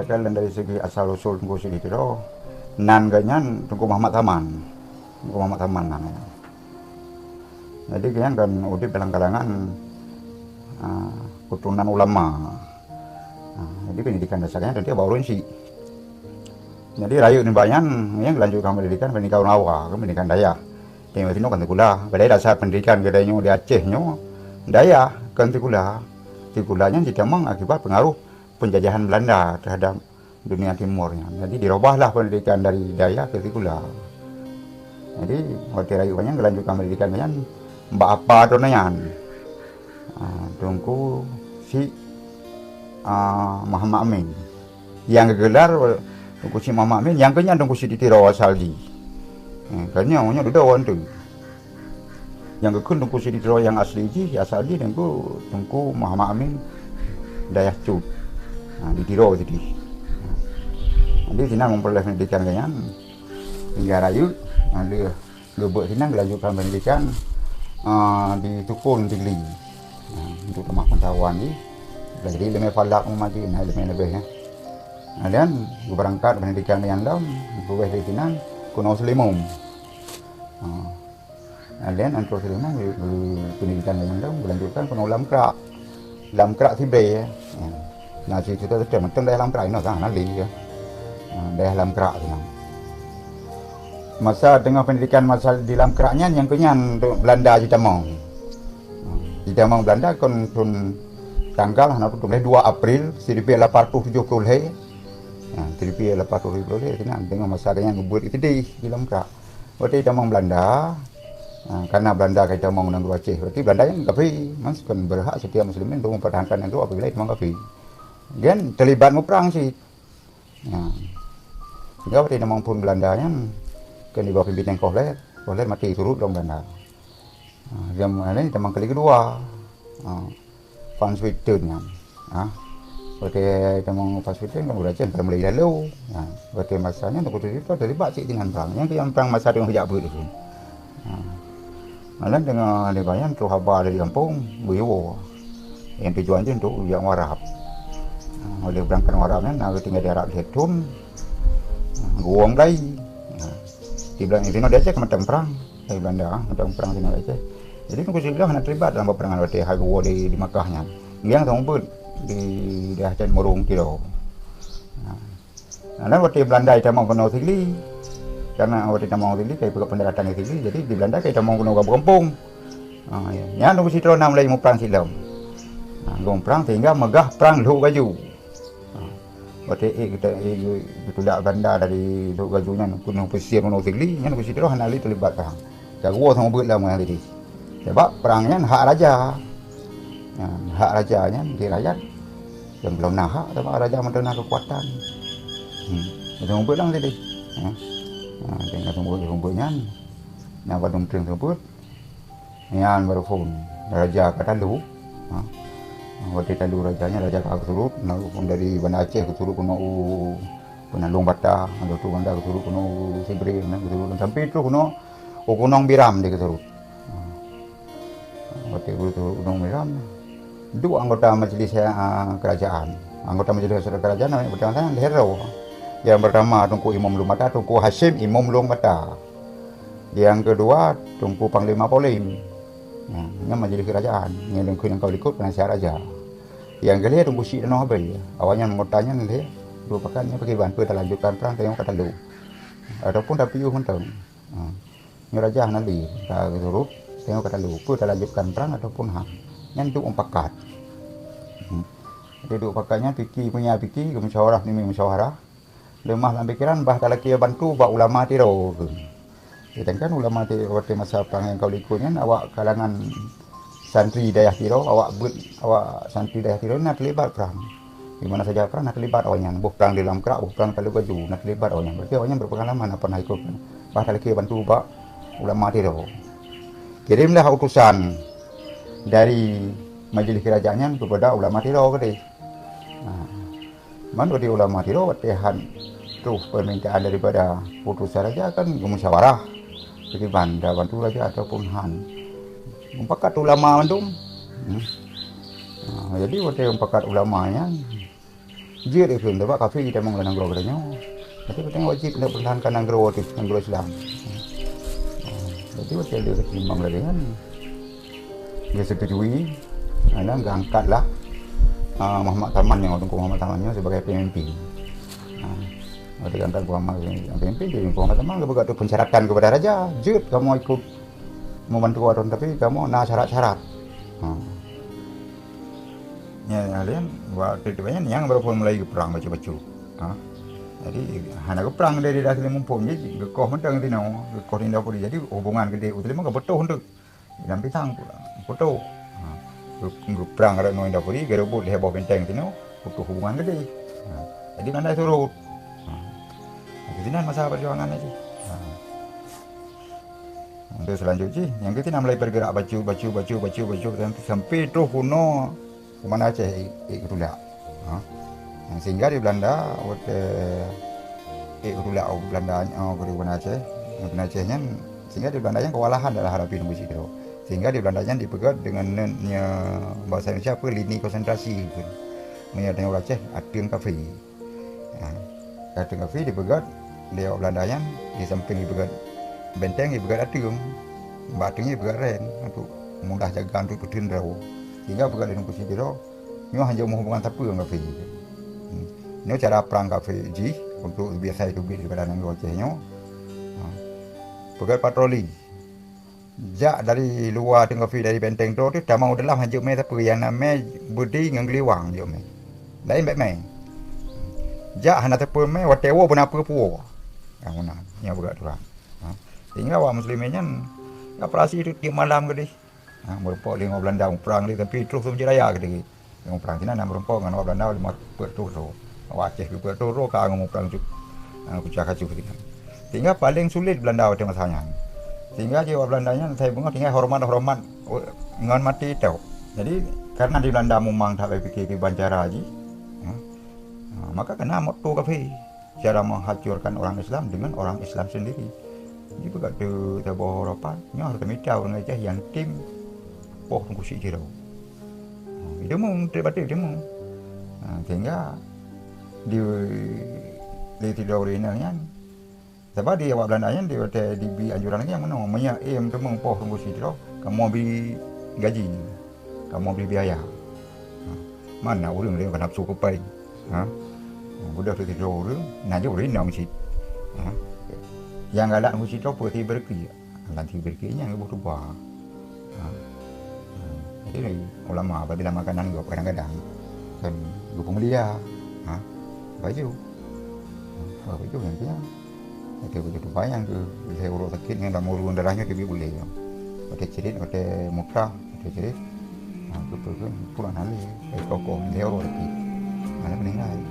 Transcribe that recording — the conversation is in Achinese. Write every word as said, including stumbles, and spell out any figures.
Kalau dari segi asal usul Teungku Siditiro, nan geuh nyan Teungku Muhammad Saman. Teungku Muhammad Saman nan geuh nyan. Jadi geuh nyan kan udeb dalam kalangan, ah, keuturonan ulama. Ah, jadi pendidikan dasarnya tentu bak ureueng chik. Jadi rayeuk nibak nyan, nyan geulanjutkan pendidikan, pendidikan ureueng awai, pendidikan dayah. Teuma sinoe kan sikula. Padahai dasar pendidikan geutanyoe di Aceh nyoe dayah, kon sikula. Sikula nyan jitamong akibat pengaruh penjajahan Belanda terhadap dunia timur nyan. Jadi dirubahlah pendidikan dari dayah ke sikula. Jadi watèe rayeuk nyan geulanjutkan pendidikan nyan bak apa droeneuh nyan. Ah, Teungku Chik, ah, Muhammad Amin. Nyang geugelar Teungku Chik Muhammad Amin, nyang keu nyan Teungku Siditiro asal jih. Eh, kan nyoe, nyoe dudoe wan tu. Nyang geukheun Teungku Siditiro nyang asli jih, asal jih Teungku, Teungku Muhammad Amin Dayah Cut. Ha, di Tiro sideh. Ha. Jadi sinan memperoleh pendidikan geuh nyan hingga rayeuk, ha, lheueh lheueh beuet sinan geulanjutkan pendidikan, ha, di Tukon Tigli. Ha, untuk tamah pengetahuan jih. Jadi ileumèe falak meumaju, nah ileumèe leubeh, ya. Nah, dan geubeurangkat pendidikan nyang lom, geupeubeh di sinan keunoe Seulimum. Ha. Nah, dan antara Seulimum, geu-, geu-, pendidikan nyang lom geulanjutkan keunoe Lamkrak. Lamkrak Sibreh, ya. Ya. Nah, situ tu mantong daerah Lamkrak, inoe, nah, Nali, ya. Ha, daerah Lamkrak sinan. Masa teungoh pendidikan masa di Lamkrak nyan, nyang keu nyan Belanda jitamong. Ha, jitamong Belanda kon thon tanggal hana tutoe lhèe dua April seribu lapan ratus tujuh puluh lhèe. Ha, seribu lapan ratus tujuh puluh lhèe sinan teungoh masa geuh nyan geubeuet sideh di Lamkrak. Watèe jitamong Belanda, ha, karena Belanda ka jitamong nanggroe Aceh, berarti Belanda nyan kafé, maka kon berhak setiap muslimin untuk mempertahankan nanggroe apabila jitamong kafé. Geuh nyan teulibat muprang cit. Ya. Sehingga watèe jitamong phon Belanda nyan, keu nibak pimpinan Kohler, Kohler maté surut lom Belanda. Ha, zaman nyan jitamong kali keudua. Ha, Van Swieten nyan. Ha. Watèe jitamong Van Swieten kan ureueng Aceh ka mulai lalu. Ha. Watèe masa nyan Teungku Siditiro teulibat cit sinan prang. Nyan keuh nyang prang masa teungoh jak beuet tu. Ha. Malam teungoh lé bayan troh haba dari gampông, beuiwoe. Nyang tujuan jih untuk jak Muarab. Ha, watèe beurangkat Muarab nyan, na geutinggai di Arab lhèe thon. Ha, geuwoe Blai. Ha. Di Blai, di sinoe di Aceh ka mantong prang. Dari Belanda, ha, mantong prang sinoe di Aceh. Jadi Teungku Siditiro hana teulibat dalam peperangan watèe hai geuwoe di, di Makkah nyan. Nyang teungoh beuet di daerah Cot Murong Tiro. Ha. Nah, dan watèe Belanda jitamong keunoe Sigli, karena watèe jitamong Sigli, ka jipeugah pendaratan di Sigli, jadi di Belanda ka jitamong keunoe gampông. Ha, ya. Nyan Teungku Siditiro na mulai muprang cit lom. Ha, geuprang sehingga meugah prang Lhok Gaju. Ha, watèe ék geuta-, ék geutulak Belanda dari Lhok Gaju nyan keunoe pesisir keunoe Sigli, nyan Teungku Siditiro hana lé teulibat prang. Ka geuwoe teungoh beuet lom ngon Sigli. Sabab prang nyan hak raja. Ha, hak raja nyan di rakyat. Nyang belom na hak, sabab raja mantong na keukuatan. Hmm. Teungoh beuet lom tadi. Ha. Ha, teungoh beuet nyan. Na padum treun teungoh beuet. Nyan baru phon. Raja ka talu. Ha. Watèe talu raja nyan, raja ka geusurot. Na phon dari Banda Aceh geusurot keunoe u Peunalong Bata. Ada tu Banda geusurot keunoe u Sibreh. Na geusurot sampai troh keunoe u Gunong Biram dia geusurot. Ha. Watèe geusurot Gunong Biram, duek anggota majlis, ah, kerajaan. Anggota majlis kerajaan namanya pertama Lhèe Droe. Yang pertama Teungku Imum Lueng Bata, Teungku Hasyim Imum Lueng Bata. Yang kedua Teungku Panglima Polim. Nah, nyan majlis kerajaan. Nyang leungkui nyang ka likot penasihat raja. Yang keulhèe Teungku Chik Tanoh Abee. Awaknyan anggota nyan lhèe, dua pakat nyan pakriban, peue talanjutkan prang teungoh ka talu. Ataupun tapiôh mantong. Ha. Nyoe raja hana lé, ka geusurot, teungoh ka talu, peue talanjutkan prang ataupun han. Nyan duek mupakat. Hmm. Jadi duek mupakat nyan pike punya pike, geumusyawarah nibak musyawarah. Leumah lam pikeran bah talakèe bantu bak ulama Tiro. Sedangkan ulama Tiro watèe masa prang nyang ka likot nyan awak kalangan santri dayah Tiro, awak beuet, awak santri dayah Tiro na teulibat prang. Di mana saja prang na teulibat awaknyan. Boh prang di Lamkrak, boh prang di Lhok Gaju, na teulibat awaknyan. Berarti awaknyan berpengalaman na pernah ikut prang. Bah talakèe bantu bak ulama Tiro. Kirimlah utusan dari majlis kerajaan nyan kepada ulama Tiro tadi. Nah, man dari ulama Tiro watèe han troh permintaan daripada utusan raja kan geumusyawarah pakriban, tabantu raja ataupun han. Mupakat ulama mandum. Hmm. Ha, jadi watèe mupakat ulama nyan, Jeuet ikheun, sabab kafé jitamong lam nanggroe geutanyoe. Jadi geutanyoe wajéb untuk pertahankan nanggroe teuh, nanggroe Islam. Jadi watèe lheueh timbang lagèe nyan, geusetujui, akhirnya geuangkatlah, ah, Muhammad Saman nyoe, Teungku Muhammad Saman nyoe sebagai pemimpin. Ah, watèe geuangkat Muhammad pemimpin, jadi Muhammad Saman geupeugah tu persyaratan kepada raja, jeuet kamoe ikut membantu awak droen, tapi kamoe na syarat-syarat. Ha. Nyan, laén, bak tiep-tiep nyan, nyang baru phôn mulai geuprang bacut-bacut. Ha. Jadi, hana geuprang dari dah muphom, jadi geukoh mantong tinoe, geukoh di dapur. Jadi, hubungan keudéh u Teulimong ka putôh tu. Dalam pisang pula, putôh. Ha. Geu-, geuprang rot ngon dapur, geureubot lhèe boh benteng tinoe, putôh hubungan keudéh. Ha. Jadi, Belanda surut. Ha. Di sinan masa perjuangan lagi. Ha. Untuk selanjut jih, nyang keutina mulai bergerak bacut, bacut, bacut, bacut, bacut, sampai, sampai troh keunoe Banda Aceh ék, ék geutulak. Ha. Nyang sehingga di Belanda, watèe ék geutulak Belanda, oh, Banda Aceh. Banda Aceh nyan, sehingga di Belanda nyan kewalahan dalam hadapi Teungku Chik Tiro. Sehingga di Belanda nyan dipeugèt dengan, bahasa Indonesia apa, lini konsentrasi. Meunyoe tanyoe ureueng Aceh, ateueng kafé. Ha, ateueng kafé dipeugèt, di awak Belanda nyan, di sampéng dipeugèt benteng, dipeugèt ateueng. Bak ateueng dipeugèt ren, untuk mudah jaga untuk peuteun droe. Sehingga peugèt lé Teungku Chik Tiro, nyoe hanjeuet meuhubungan sapeue ngon kafé. Hmm. Nyoe cara prang kafé jih untuk biasa teubiet daripada nanggroe Aceh nyoe. Ha. Peugèt patroli. Jak dari luwa teungku pih dari benteng droe teuh tamong u dalam hanjeuet mè sapeue, nyang na mè beudi ngon geuliwang jeuet mè. Laén bèk mè. Jak hana sapeue mè, watèe woe beuna peue puwoe. Nyang meunan, nyang beugèt tu ureueng. Ha. Sehingga awak muslimin nyan operasi tu tiep malam keudéh. Ha, meurumpok lé ngon Belanda muprang lé, tapi troh Sungai Raya keudéh. Nyang prang sinan na meurumpok ngon awak Belanda limong peuet reutôh droe. Awak Aceh peuet reutôh droe ka ngon muprang cit, ah, kucah kacuh sinan. Sehingga paleng sulet Belanda watèe masa nyan. Sehingga jih awak Belanda nyan asai beungoh tinggai horeumat-horeumat ngon maté tôh. Jadi, karena di Belanda mumang that bak pike kiban cara jih, ha, ha, maka kena motto kafé. Cara menghancurkan orang Islam dengan orang Islam sendiri. Jadi, peugah tu saboh rapat, nyoe hareuta mita ureueng Aceh nyang tem poh Teungku Chik Tiro. Ha, itu mung, trép baté itu mung. Ha, sehingga di, di Tiro Oriental nyan, sabab di awak Belanda nyan, di watèe dibi anjuran lagèe nyang meunoe, meunyoe tem poh Teungku Chik Tiro, kamoe bi gaji. Kamoe bri biaya. Ha. Mana ureueng lé ka nafsu kupai. Ha. Mudah tu tiga ureueng, na jeuet ureueng inong cit. Ha. Nyang galak meusidroe peuet beureuki. Lam si beureuki nyan geuboh tuba. Ha. Ha. Jadi, ulama apabila makanan gob kadang-kadang kan geupeumulia. Ha. Baju. Ha. Baju yang punya. Watèe beutôi bayang keu lhèe uroe sakét nyan lam ureueng darah nyoe teubiet bulèe nyoe. Watèe crit, watèe muprang, watèe crit. Ha, beutôi kan pulang hale, eh, kokoh lhèe uroe sakét. Hana meuninggai.